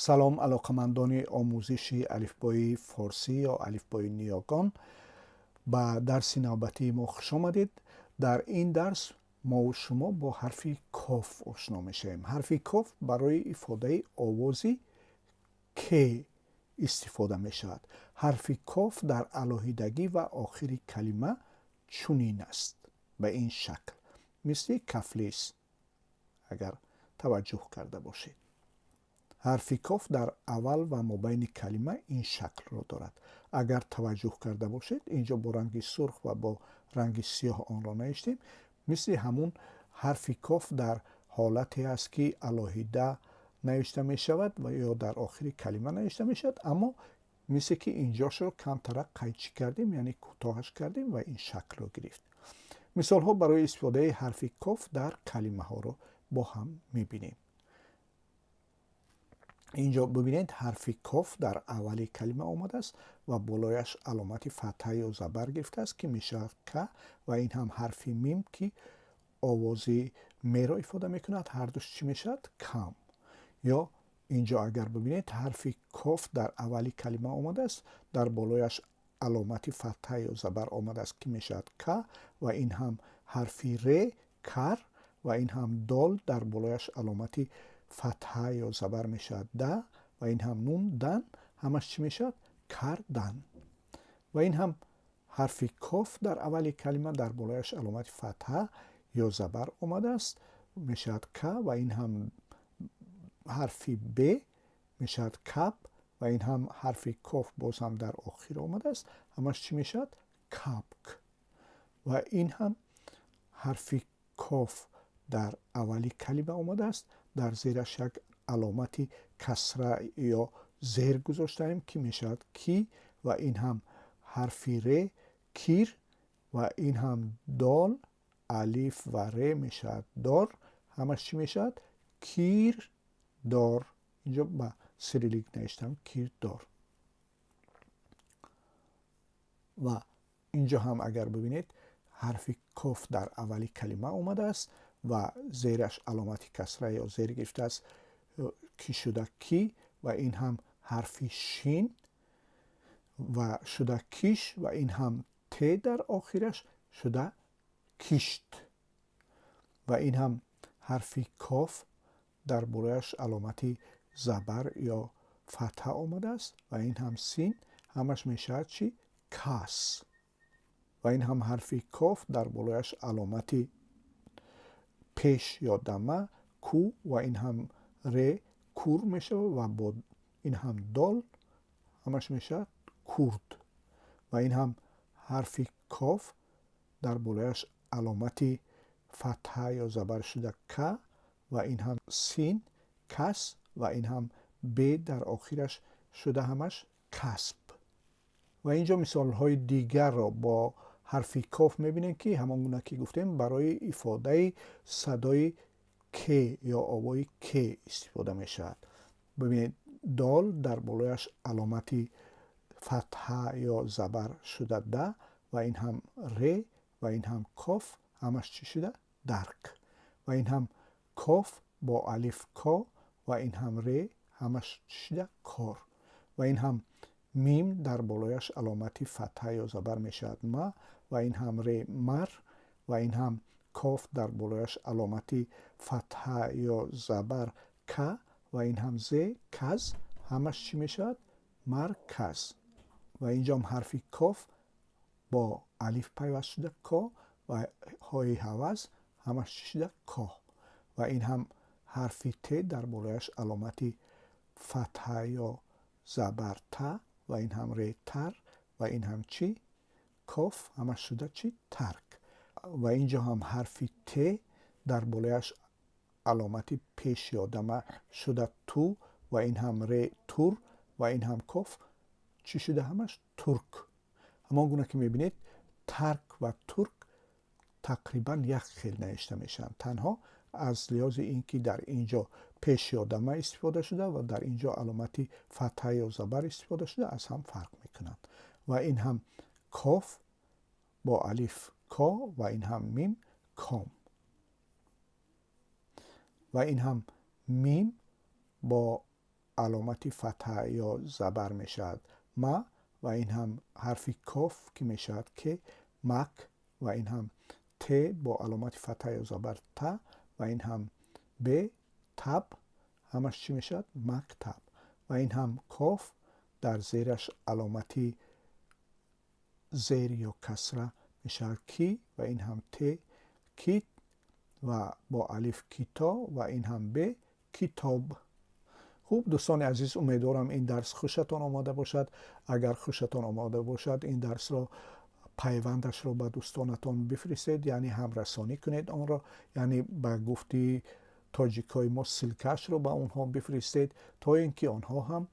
Салом, алоқамандони омӯзиши алифбои форсӣ ё алифбои ниёгон, ба дарси навбатии мо хуш омадед. Дар ин дарс мову шумо бо ҳарфи коф ошно мешавем. Ҳарфи коф барои ифодаи овози к истифода мешавад. Ҳарфи коф дар алоҳидагӣ ва охири калима чунин аст, ба ин шакл, мисли кафлис. Агар таваҷҷӯҳ карда бошед, ҳарфи коф дар аввал ва мобайни калима ин шаклро дорад. Агар таваҷҷӯҳ карда бошед, инҷо бо ранги сурх ва бо ранги сиёҳ онро навиштем. Мисли ҳамун ҳарфи коф дар ҳолате аст, ки алоҳида навишта мешавад ва ё дар охири калима навишта мешавад, аммо мисле ки инҷошро камтарак қайчӣ кардем, яъне кӯтоҳаш кардем ва ин шаклро гирифт. Мисолҳо барои истифодаи ҳарфи коф дар калимаҳоро бо ҳам мебинем. Инҷо бибинед, ҳарфи коф дар аввали калима омадааст ва болояш аломати фатҳа ё забар гирифтааст, ки мешавад ка, ва ин ҳам ҳарфи мим, ки овози меро ифода мекунад. Ҳардуш чӣ мешавад? Кам. Ё инҷо агар бибинед, ҳарфи коф дар аввали калима омадааст, дар болояш аломати фатҳа ё забар омадааст, ки мешавад ка, ва ин ҳам ҳарфи ре, кар, ва ин ҳам дол, дар болояш аломати фатҳа ё забар мешавад да, ва ин ҳам нун, дан. Ҳамаш чӣ мешавад? Кардан. Ва ин ҳам ҳарфи коф дар аввали калима, дар болояш аломати фатҳа ё забар омадааст, мешавад ка, ва ин ҳам ҳарфи б, мешавад каб, ва ин ҳам ҳарфи коф боз ҳам дар охир омадааст. Ҳамаш чӣ мешавад? Кабк. Ва ин ҳам ҳарфи коф дар аввали калима омадааст, дар зераш як аломати касра ё зер гузоштаем, ки мешавад ки, ва ин ҳам ҳарфи ре, кир, ва ин ҳам дол, алиф ва ре, мешавад дор. Ҳамаш чӣ мешавад? Кирдор. Инҷо ба сирилик навиштам, кирдор. Ва инҷо ҳам агар бибинед, ҳарфи коф дар аввали калима омадааст ва зераш аломати касра ё зер гирифтааст, ки шуда ки, ва ин ҳам ҳарфи шин ва шуда киш, ва ин ҳам т дар охираш шуда кишт. Ва ин ҳам ҳарфи коф, дар болояш аломати забар ё фатҳа омадааст, ва ин ҳам син. Ҳамаш мешавад чӣ? Кас. Ва ин ҳам ҳарфи коф, дар болояш аломати пеш ё дама, ку, ва ин ҳам ре, кур мешавад, ва бо ин ҳам дол ҳамаш мешавад курд. Ва ин ҳам ҳарфи коф, дар болояш аломати фатҳа ё забар шуда ка, ва ин ҳам син, кас, ва ин ҳам б дар охираш шуда ҳамаш касб. Ва инҷо мисолҳои дигарро бо ҳарфи коф мебинем, ки ҳамон гуна ки гуфтем, барои ифодаи садои к ё овои к истифода мешавад. Бибинед, дол, дар болояш аломати фатҳа ё забар шуда да, ва ин ҳам ре, ва ин ҳам коф. Ҳамаш чӣ шуда? Дарк. Ва ин ҳам коф бо алиф, ко, ва ин ҳам ре. Ҳамаш чӣ шуда? Кор. Ва ин ҳам мим, дар болояш аломати фатҳа ё забар, мешавад ма, ва ин ҳам ре, мар, ва ин ҳам коф, дар болояш аломати фатҳа ё забар, ка, ва ин ҳам зе, каз. Ҳамаш чӣ мешавад? Марказ. Ва инҷоам ҳарфи коф бо алиф пайваст шуда ко ва ҳои ҳаваз. Ҳамаш чӣ шуда? Коҳ. Ва ин ҳам ҳарфи т, дар болояш аломати фатҳа ё забар, та, ва ин ҳам ре, тар, ва ин ҳам чӣ? Коф. Ҳамаш шуда чӣ? Тарк. Ва инҷо ҳам ҳарфи т, дар болояш аломати пеш ё дама шуда ту, ва ин ҳам ре, тур, ва ин ҳам коф. Чӣ шуда ҳамаш? Турк. Ҳамон гуна ки мебинед, тарк ва турк тақрибан як хел навишта мешаванд, танҳо аз лиҳози ин ки дар ин ҷо пеш ё дама истифода шуда ва дар ин ҷо аломати фатҳа ё забар истифода шуда, аз ҳам фарқ мекунанд. Ва ин ҳам коф бо алиф, ко, ва ин ҳам мим, ком, ва ин ҳам мим бо Аломати фатҳа ё забар мешавад ма, ва ин ҳам ҳарфи коф, ки мешавад ке, мак, ва ин ҳам т бо аломати фатҳа ё забар та, ва ин ҳам б, таб. Ҳамаш чӣ мешавад? Мактаб. Ва ин ҳам коф, дар зераш аломати зер ё касра, мешавад ки, ва ин ҳам т, кит, ва бо алиф кито, ва ин ҳам б, китоб. Хуб, дӯстони азиз, умедворам, ин дарс хушатон омода бошад. Агар хушатон омода бошад, ин дарсро пайвандашро ба дӯстонатон бифиристед, яъне ҳамрасонӣ кунед онро, яъне ба гуфти тоҷикҳои мо ссылка ашро ба онҳо бифиристед, то ин ки онҳо ҳам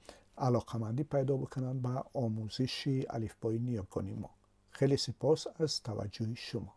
алоқамандӣ пайдо бикунанд ба омӯзиши алифбои ниёкони мо. Хеле сипос аз таваҷҷӯҳи шумо.